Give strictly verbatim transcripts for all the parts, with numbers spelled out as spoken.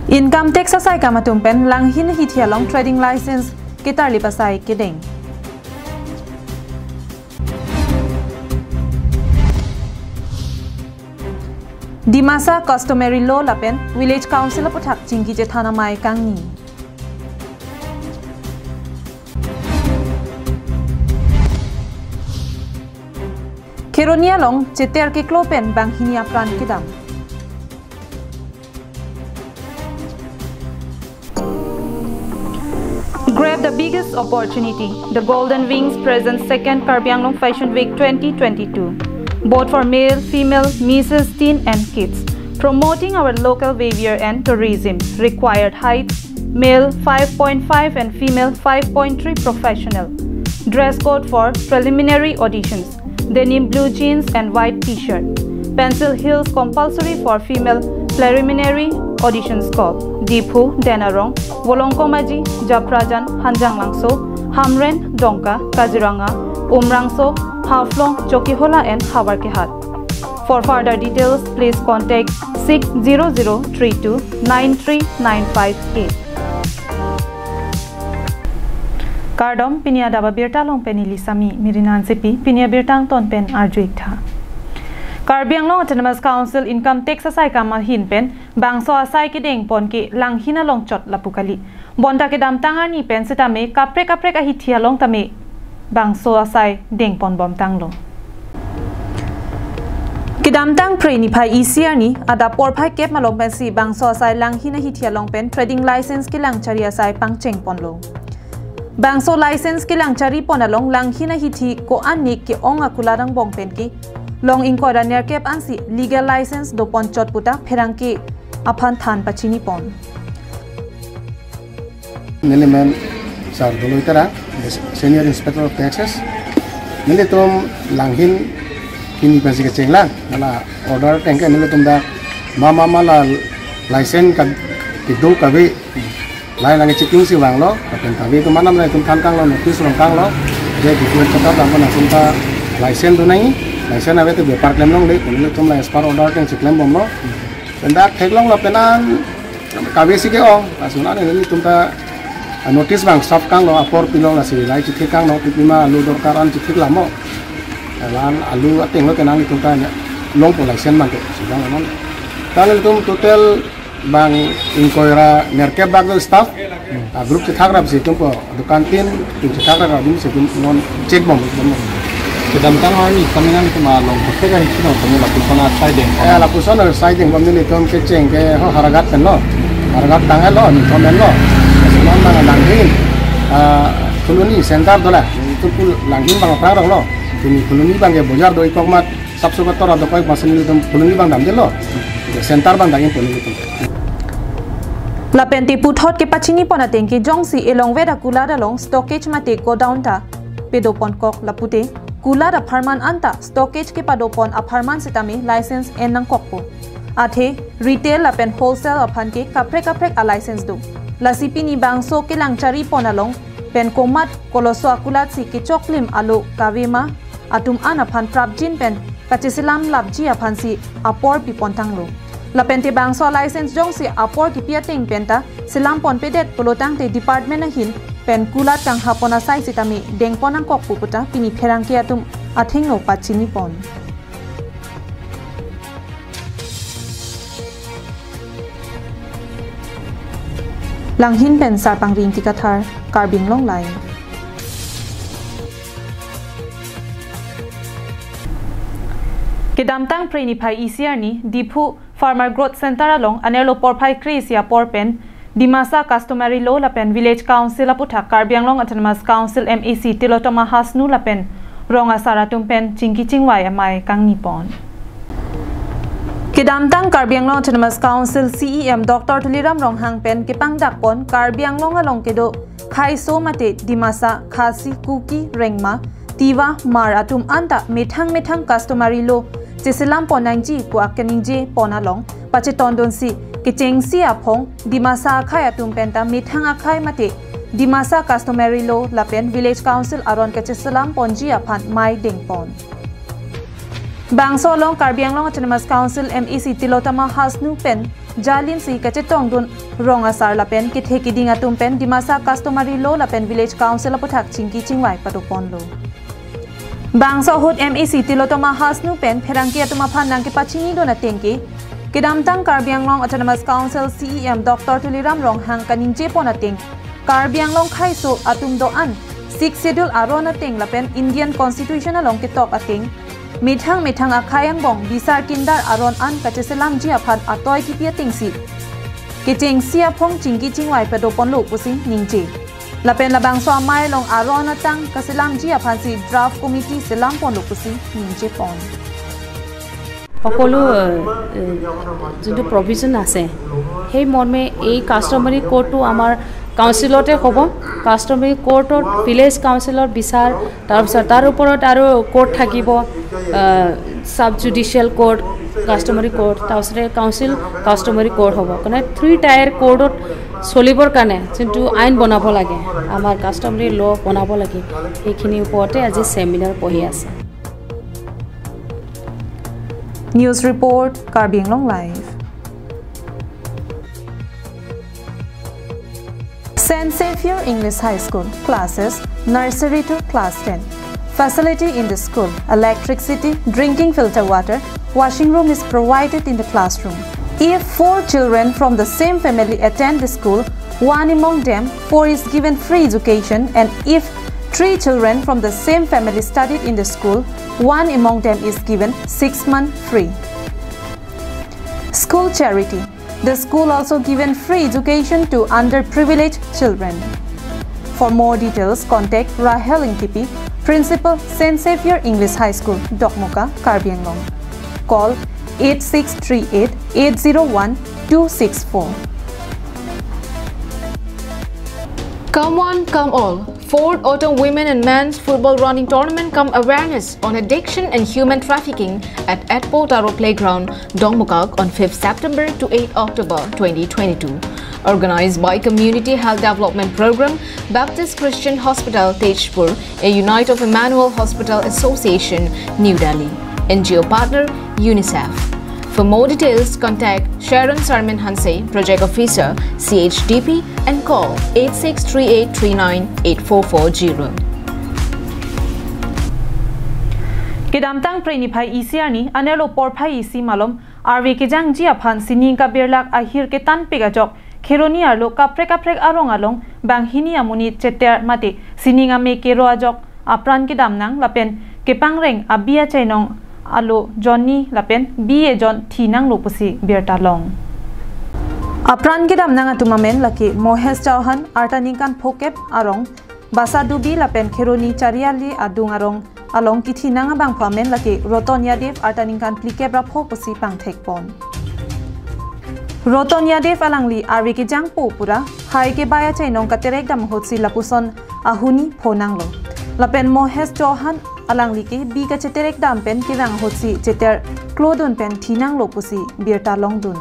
Income tax asai kam atum pen langhin hithi along trading license ketarlip asai kedeng. Dimasa customary law lapen village council aputhak chingki chethan amei kangni. Kheroni along cheter keklo pen banghini apran kedam. Grab the biggest opportunity. The Golden Wings presents second Karbi Anglong Fashion Week twenty twenty-two, both for male, female, mixed, teen and kids. Promoting our local behavior and tourism. Required height, male five point five and female five point three professional. Dress code for preliminary auditions. Denim blue jeans and white t-shirt. Pencil heels compulsory for female preliminary auditions call. Diphu, Denarong, Volongkom Aji, Japrajan, Hanjanglangso, Hamren, Dongka, Kaziranga, Umrangso, Haflong, Chokihola and Howraghat. For further details, please contact six zero zero three two nine three nine five eight. Kardom, pini adap abirta along pen neli Sami Mirinan Sipi, pini abirta angton pen arju-ik tha. Karbi Anglong Autonomous Council Income Tax asai kam ahin pen bangso asai kedengpon ke langhin along chot lapu kali. Bonta kedamtang arni pen setame kaprek kaprek ahithi along tame bangso asai dengpon bomtanglo. Kedamtang Phre niphai isi arni adap porphai kep malom pensi bangso asai langhin ahithi along pen trading license kelang chari asai pangchengponlo. Bangso license kelang charipon along langhin ahithi ko-an ne ke-ong akulat angbong pen ke long ingkoi ra nerkep ansi legal license dopon chot puta pherangke aphan than pachinipon. Neli men Sar Doloi Terang, Senior Inspector of Taxes. Nelitum langhin pini pensi kechenglang, hala order ateng ke nelitum dak mama mala license ka kedo kave, lai lang checking si vanglo, lapen kave atum manam nelitum than kanglo, notice rong kanglo, je different kata tangko nangtum ta license do nangji, license ave te bepar klem longle, nelitum la as per order ateng cheklem bomlo. Pen dak theklonglo pen an kave si ke-ong, lason an nelitum ta notice vang staff kanglo, apor pilo, lasi lai chithek kanglo, pipima alu dorkar an chithek lamo. Lan alu ateng lo tenang nelitum ta longpo license mangke, si vang lamon. Ta nelitum total bang ingkoi ra nerkep bak do staff, a group chethak rap si tumpo, dukan tin, tum chethak rap dim si tum non check bom, bom. Kedamtang arni kami nangtum along kaprek ahithi along tame lapuson asai deng. Eh, lapuson asai dengpon nelitum kecheng ke ho Howraghat pen lo. Howraghat tang lo, ni komen lo. Selam bang langhin, ah, Phuloni center dola. Itu pul langhin bang prang lo. Tumi Phuloni bang ke bojar do ikok mat, sab suka tora do koi pasen nelitum Phuloni bang damdelo. Center bang dangin Phuloni tum. Lapen te puthot kepachinipon ateng ke jongsi elongvet akulat along stockage mate godown ta pedoponkok lapute, kulat apharman anta stockage kepadopon apharman setame license en nangkokpo. Athe retail lapen wholesale aphan ke kaprek kaprek a license do. Lasi pini bangso kelang charipon along pen komat koloso akulat si kechoklim alo kavema atum an aphan prapjin pen kacheselam lapji aphansi apor pipontanglo. Lapen te bangso license jongsi apor kipi ateng penta selamponpedet pulotangte department ahin pen kulat kanghapon asai sitame dengpon nangkok pu puta pini pherangke atum athengno pachinipon. Langhin pen Sarpangri Ingti Kathar, Karbi Anglong Live. Kedamtang Phre niphai isi arni, Diphu Farmer Growth Center along anerlo porphai kre-isi apor pen Dimasa Customary Law lapen Village Council aputhak Karbi Anglong Autonomous Council M A C Tilottama Hasnu lapen rong asar atum pen chingki chingvai amei kangnipon. Kedamtang Karbi Anglong Autonomous Council C E M Doctor Tuliram Ronghang pen kepangdakpon Karbi Anglong along kedo khaiso mate Dimasa, Khasi, Kuki, Rengma, Tiwa, Hmar atum anta methang methang customary law cheselampon nangji pu akeningjepon along pachetondunsi kechengsi aphong Dimasa akhai atum penta methang akhai mate Dimasa customary law lapen Village Council aron kacheselamponji aphan mei dengpon. Bangso along Karbi Anglong Autonomous Council M A C Tilottama Hasnu pen jalin si kachetongdun rong asar lapen kethe keding atum pen Dimasa Customary Law lapen Village Council aputhak chingki chingvai padoponlo. Bangso ahut M A C Tilottama Hasnu pen pherangke atum aphan nangkepachinidun ateng ke, kedamtang Karbi Anglong Autonomous Council C E M Doctor Tuliram Ronghang kaningjepon ateng, Karbi Anglong khaiso atum do-an Sixth Schedule aron ateng lapen Indian Constitution along ketok ateng, methang methang akhei angbong bisar kindar aron an kacheselamji aphan atoi kipi atengsi kechengsi aphong chingki chingvai padoponlo pusi ningje. Lapen labangso amei along aron atang kaselamji aphansi draft committee selamponlo pusi ningjepon. সকলো, এ, যোনটো প্ৰভিজন আছে, সেই মৰ্মে এই কাষ্টমাৰী কোডটো আমাৰ কাউন্সিলতে হ'ব। কাষ্টমাৰী কোডত ভিলেজ কাউন্সিলৰ বিচাৰ, তাৰপিছত তাৰ ওপৰত আৰু কোড থাকিব, আ, ছাব জুডিচিয়েল কোড, কাষ্টমাৰী কোড, তাৰপিছতে কাউন্সিল কাষ্টমাৰী কোড হ'ব। মানে থ্ৰী টায়াৰ কোডত চলিবৰ কাৰণে যোনটো আইন বনাব লাগে, আমাৰ কাষ্টমাৰী ল' বনাব লাগে, সেইখিনিৰ ওপৰতে আজি ছেমিনাৰ বহি আছে। News report, Karbi Anglong Live. Saint Xavier English High School, classes nursery to class ten. Facility in the school: electricity, drinking filter water, washing room is provided in the classroom. If four children from the same family attend the school, one among them, four, is given free education, and if three children from the same family studied in the school, one among them is given six months free. School charity. The school also given free education to underprivileged children. For more details, contact Rahel Ingtipi, Principal, Saint Xavier English High School, Dokmoka, Karbi Anglong. Call eight six three eight eight zero one two six four. Come one, come all. Fourth Autumn Women and Men's Football Running Tournament cum awareness on addiction and human trafficking at Etpo Taro Playground, Dongmukak on fifth September to eighth October twenty twenty-two. Organized by Community Health Development Program, Baptist Christian Hospital, Tezpur, a unit of Emmanuel Hospital Association, New Delhi. N G O partner, UNICEF. For more details, contact Sharon Sarmin Hanse, Project Officer, C H D P, and call eight six three eight three nine eight four four zero. Kedamtang Phre niphai isi arni, anerlo porphai isi malom, arve kejangji aphan sining kabirlak ahir ketanpik ajok, Kheroni arlo kaprek kaprek arong along banghini amonit cheter mate sining ame kero ajok apran kedamnang lapen kepangreng abi achainong alo jonni lapen bi ejon thinanglo pusi birta long. Apran kedamnang atum amen lake Mohesh Chauhan, arta ningkan phokep arong, Basadubi lapen Kheroni Chariali adung arong along kithinang abangphu amen lake Roton Yadav, arta ningkan phlikep ra pho pusi pangthekpon. Roton Yadav alangli arve kejangpo pura hai kebai achainong katerek dam ahutsi lapuson ahuni phonanglo. Lapen Mohesh Chauhan alangli ke bi kacheterek dam pen kevang ahutsi cheter klodun pen thinanglo pusi birta longdun.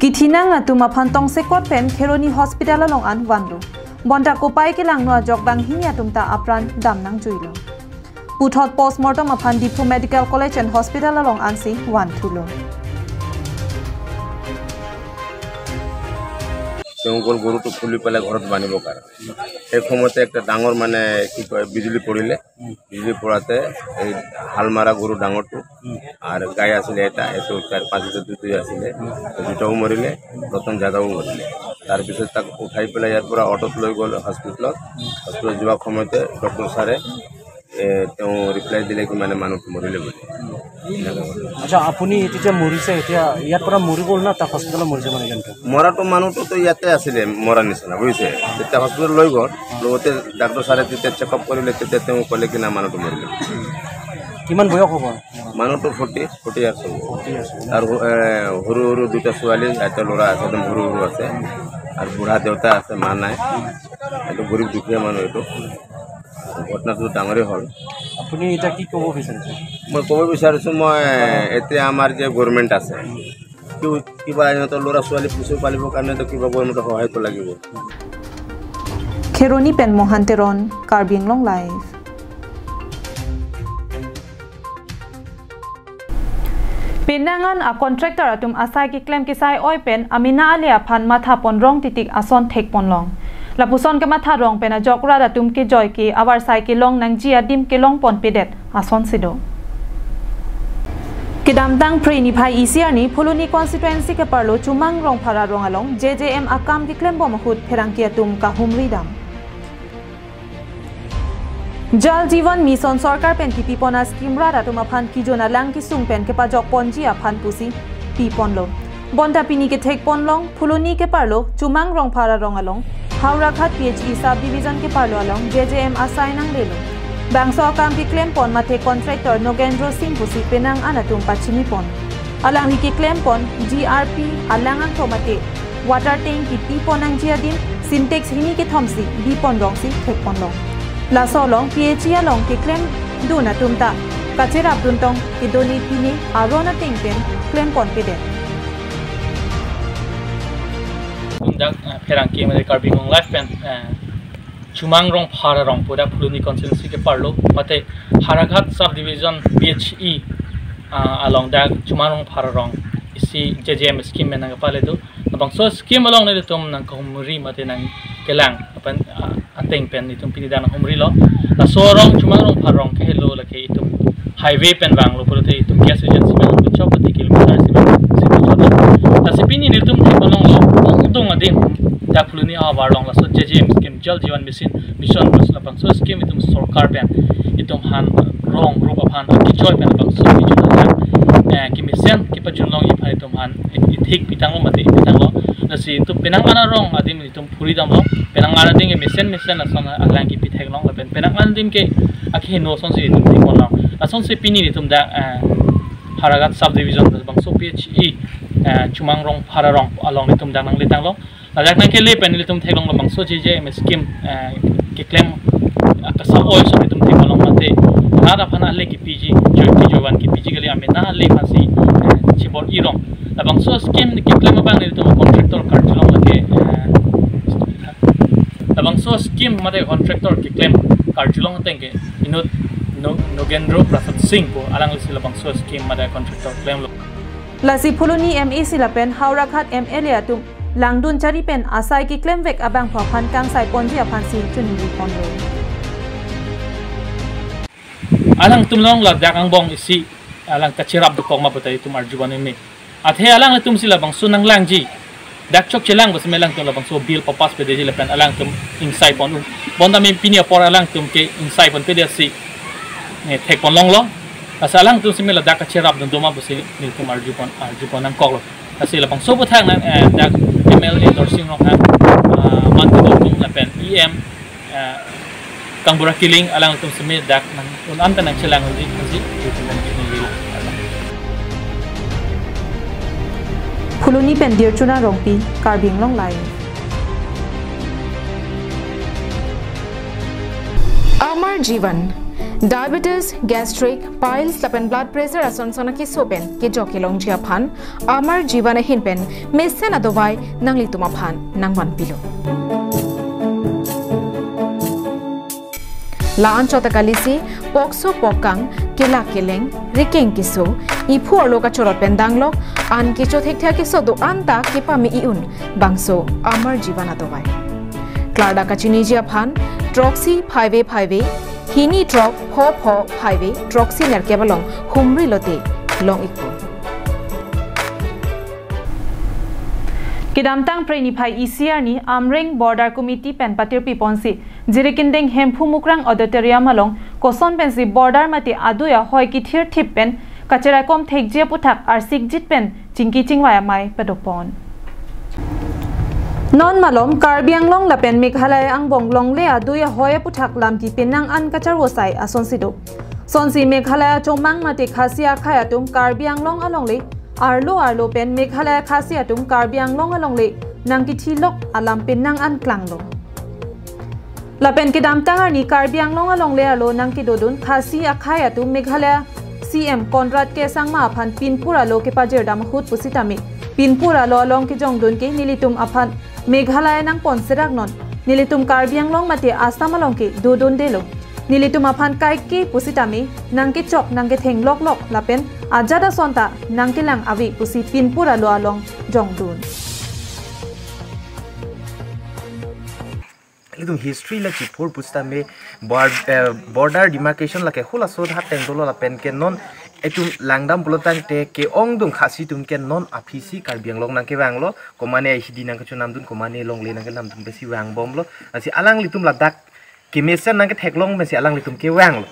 Kithinang atum aphan tongsekot pen Kheroni Hospital along an vanlo. Bonta kopai kelangno ajok banghini atum ta apran damnangjuilo. Puthot postmortem aphan Diphu Medical College and Hospital along ansi vanthulo. তেওঁলোকৰ গৰুটো খুলি পেলাই ঘৰত বান্ধিবৰ কাৰণে। সেই সময়তে একটা ডাঙৰ মানে কি কয় বিজুলী পৰিলে। বিজুলী পৰাতে এই হাল মাৰা গৰু ডাঙৰটো আৰু গাই আছিলে এটা, এইটো চাৰি পাঁচ লিটাৰ দুধ দিয়া আছিলে, দুটাও মৰিলে, ৰতন যাদৱো মৰিলে। তাৰপিছত তাক উঠাই পেলাই ইয়াৰ পৰা অটোত লৈ গ'ল হস্পিটেলত। হস্পিটেলত যোৱাৰ সময়তে ডক্টৰ ছাৰে এ, তেওঁ ৰিপ্লাই দিলে কি মানে মানুহটো মৰিলে বুলি। আচ্ছা, আপুনি তেতিয়া মৰিছে, এতিয়া ইয়াৰ পৰা মৰি গ'ল না তাক হস্পিটেলত মৰিছে মানে কেনেকৈ? মৰাটো মানুহটোতো ইয়াতে আছিলে, মৰা নিচিনা, বুজিছে? যেতিয়া হস্পিটেল লৈ গ'ল, লগতে ডাক্তৰ ছাৰে যেতিয়া চেকআপ কৰিলে, তেতিয়া তেওঁ ক'লে কি না মানুহটো মৰিলে। কিমান বয়স হ'ব? মানুহটো ফৰ্টি, ফৰ্টি ইয়াৰ্ছ হ'ব। আৰু এ, সৰু সৰু দুটা ছোৱালী, এটা ল'ৰা আছে, একদম সৰু সৰু আছে। আৰু বুঢ়া দেউতা আছে, মা নাই। এইটো গৰীব দুখীয়া মানুহ এইটো। ঘটনাটো ডাঙৰেই হ'ল। আপুনি এতিয়া কি ক'ব বিচাৰিছে? মই ক'ব বিচাৰিছোঁ, মই এতিয়া আমাৰ যে গভৰ্ণমেণ্ট আছে, কি- কিবা সিহঁতৰ ল'ৰা ছোৱালী পুচি পালিবৰ কাৰণেতো কিবা গভৰ্ণমেণ্টৰ সহায়টো লাগিব। Kheroni pen Mohan Teron, Karbi Anglong Live. Penang an a contractor atum asai keklem kesai oi pen amena ale aphan matha pon rong titik ason thek pon long. Lapuson kematha rong pen ajok rat atum kejoi ke avarsai kelong nangji adim kelong pon pedet ason si do. Kedamtang Phre niphai isi arni Phuloni constituency keparlo Chumang Rongphar arong along J J M akam keklem bom ahut pherangke atum kahumri dam. Jal Jeevan Mission sorkar pen kipi pon a scheme rat atum aphan kijun alang kesung pen kepajok ponji aphan pusi pi ponlo. Bonta pini kethek pon long Phuloni keparlo Chumang Rongphar arong along Howraghat P H E sub division keparlo along J J M asai nanglelo. Bangso akam keklem pon mate contractor Nogendro Singh pusi penang an atum pachini pon. Alangli keklem pon G R P alang angtho mate water tank kipi pon nangji adim Sintex hini kethom si bi pon rong si thek pon long. Laso along P H E along keklem dun atum ta kacherap dun tong kedo ne pine aron ateng pen klem pon pedet. Dak, eh, pherangke mate Karbi Anglong Live pen, eh, Chumang Rongphar arong pu dak Phuloni constituency keparlo mate Howraghat subdivision P H E, ah, along dak Chumang Rongphar arong isi J J M scheme pen nangkepale do. Labangso scheme along nelitum nangkahumri mate nangkelang apan, ah, ateng pen nelitum pini dak nanghumrilo. Laso arong Chumang Rongphar arong kehelo lake itum highway pen vanglo pulote itum gas agency pen kuchok pati kilometer si bang si kuchok. Lasi pini nelitum thek pon longlo, ongdung adim dak Phuloni ahavar along laso J J M scheme Jal Jeevan Mission, Mission bus labangso scheme itum sorkar pen itum aphan rong rup aphan kejoi pen labangso kejut alam, eh, kemesen kepajun longji aphan itum aphan ithik pitanglo mate pitanglo. Lasi itum penang an arong adim itum phuri damlo, penang an adim ke mesen mesen lason alang kipi theklong lapen penang an adim ke akehingno asonsi itum thek pon long. Lasonsi pini itum dak, eh, Howraghat subdivision bangso P H E, eh, Chumang Rongphar arong along itum dak nangle tanglo. Ladak nangkele pen itum theklong labangso J J M scheme, eh, keklem, eh, kasa oi so itum thek pon long mate rat aphan ale kipiji, joi kijoivan kipiji kali amena ale aphansi, eh, chibor-i rong. Labangso scheme keklem abang itum contractor karjulong lake, eh, labangso scheme mate contractor keklem karjulong ateng ke inut No-, Nogendro Prasad Singh pu alangli si labangso scheme mate contractor klemlo. Lasi Phuloni M A C lapen Howraghat M L A atum langdun chari pen asai keklem vek abangphu aphan kangsai ponji aphansi chuningri ponlo. Alangtum along ladak angbong isi alang kacherap dokok ma puta itum arju pon me. Athe alanglitum si labangso nanglangji. Dak chokchelang bas me alangtum labangso bill papass pedeji lapen alangtum ingsai pon un. Bonta me pini apor alangtum ke ingsai pon pedetsi, eh, thek pon longlo. Lasi alangtum si me ladak kacherap dun do ma pusi nelitum arju pon, arju pon nangkoklo. Lasi labangso aputhak nang, eh, dak M L A Dorsing Ronghang, ah, mantu atum lapen E M, eh, Kangbura Killing alangtum si me dak nang un an pen nangchelang unji, unji, itum nang chini lilo. Phuloni pen Dirchuna Rongpi, Karbi Anglong Live. Amar Jeevan, diabetes, gastric, piles lapen blood pressure ason son akeso pen kejok kelongji aphan Amar Jeevan ahin pen mesen adovai nanglitum aphan nangvan pilo. La-an chot akalisi, pokso pokkang, kelak keleng, rikeng keso, iphu arlo kachorot pen danglok, an kecho thekthe akeso do-an ta kepame-i un, bangso Amar Jeevan adovai. Klardak kachiniji aphan, throksi phaivei phaivei, hini throk pho pho phaivei, throksi nerkep along humri lote long-ikpo. Kedamtang Phre niphai isi arni Amreng Border Committee pen patirpi ponsi Jirikindeng Hemphu Mukrang Auditorium along koson pensi border mate adui ahoi kithir thip pen kacheraikom thekji aputhak arsikjit pen chingki chingvai amei padopon. Non malom Karbi Anglong lapen Meghalaya angbong longle adui ahoi aputhak lamki penang an kacharvosai asonsi do. Sonsi Meghalaya chomang mate Khasi akhai atum Karbi Anglong alongle arlo arlo pen Meghalaya Khasi atum Karbi Anglong alongle nangkithilok alam penang an klanglo. Lapen kedamtang arni Karbi Anglong alongle arlo nangkedodun Khasi akhai atum Meghalaya C M Conrad K Sangma aphan pinpur alo kepajir dam ahut pusitame pinpur alo along kejongdun ke nelitum aphan Meghalaya nangpon serak non, nelitum Karbi Anglong mate Assam along ke dodundelo. Nelitum aphan kaike pusitame nangkechok nangketheng loklok lapen ajat ason ta nangkelang ave pusi pinpur alo along jongdun. Ilitum history la chipur pusitame bor-, eh, border demarcation lake hula so hat teng dolo lapen ke non itum langdam pulotangte ke-ongdung Khasi atum ke non aphisi Karbi Anglong nangkevanglo, komane ahidi nangkachonamdun, komane longle nangkenamdun pensi vangbomlo. Lasi alanglitum ladak kemesen nangketheklong pensi alanglitum kevanglo.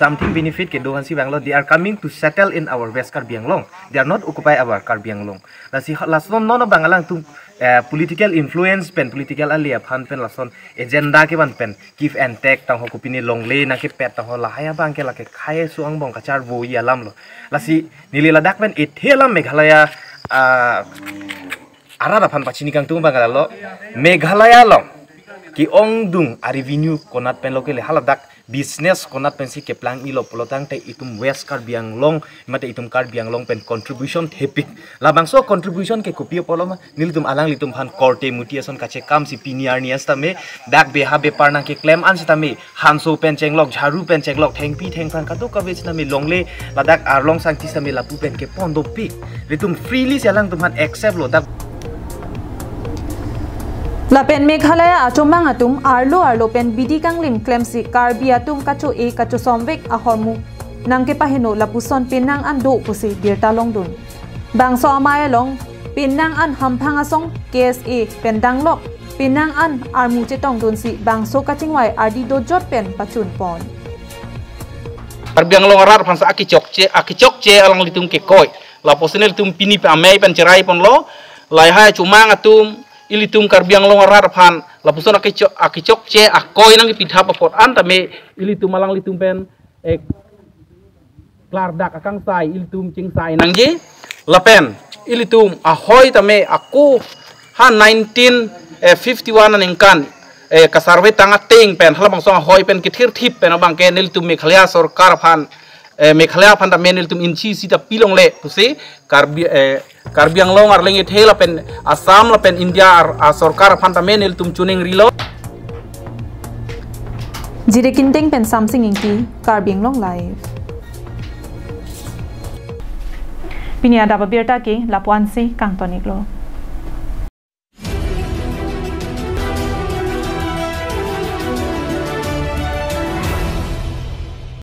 Something benefit kedo ansi vanglo. They are coming to settle in our West Karbi Anglong. They are not occupy our Karbi Anglong. Lasi ha-, lason non abang alangtum, eh, political influence pen, political ali aphan pen lason agenda kevan pen give and take tangho, kopine longle nangkepet tangho, lahai abang ke lake khei su angbong kacharvo-i alamlo. Lasi neli ladak pen ethe alam Meghalaya, ah, arat aphan pachini kangtung abang ke lalo, Meghalaya along ke-ongdung a-revenue konat penlo kele, haladak business konat pensi keplang-ilo pulotangte itum West Karbi Anglong mate itum Karbi Anglong pen contribution thepik. Labangso contribution ke kopi apotlo ma, nelitum alanglitum aphan korte muti ason kachekam si pini arni sitame dak beha bepar nangkeklem an sitame hanso pen chenglok, jharu pen chenglok, thengpi thengphrang kadokave sitame longle ladak arlong sangti sitame lapu pen kepon dopik. Ilitum freely si alangtum aphan accept lo dak. Lapen Meghalaya achomang atum arlo arlo pen bidi kanglim klemsi Karbi atum kacho-e kachosomvek ahormu nangkepaheno lapuson penang an do pusi birta longdun. Bangso amei along penang an hamphang asong K S A pen danglok penang an armu chetongdunsi bangso kachingvai ardi dojot pen pachunpon. Karbi Anglong arat aphan sa akechokche, akechokche alanglitum kekoi. Lapuson ilitum pini pe amei pen cherai ponlo. Lahai achomang atum ilitum Karbi Anglong arat aphan lapuson akechok, akechokche akoi nangkepithap apot an tame ilitum alanglitum pen, eh, klardak akangsai ilitum chingsai nangji. Lapen ilitum ahoi tame ako ha nineteen fifty-one aningkan, eh, ka-survey tang ateng pen halabangso ahoi pen kethirthip pen abang ke nelitum Meghalaya sorkar aphan, eh, Meghalaya aphan tame nelitum inchi sita pilongle pusi Karbi, eh, Karbi Anglong arleng ethe lapen Assam lapen India ar-, asorkar aphan tame nelitum chuning rilo. Jire Kinting pen Samsing Ingti, Karbi Anglong Live. Pini adap abirta ke lapu-ansi kangton-iklo.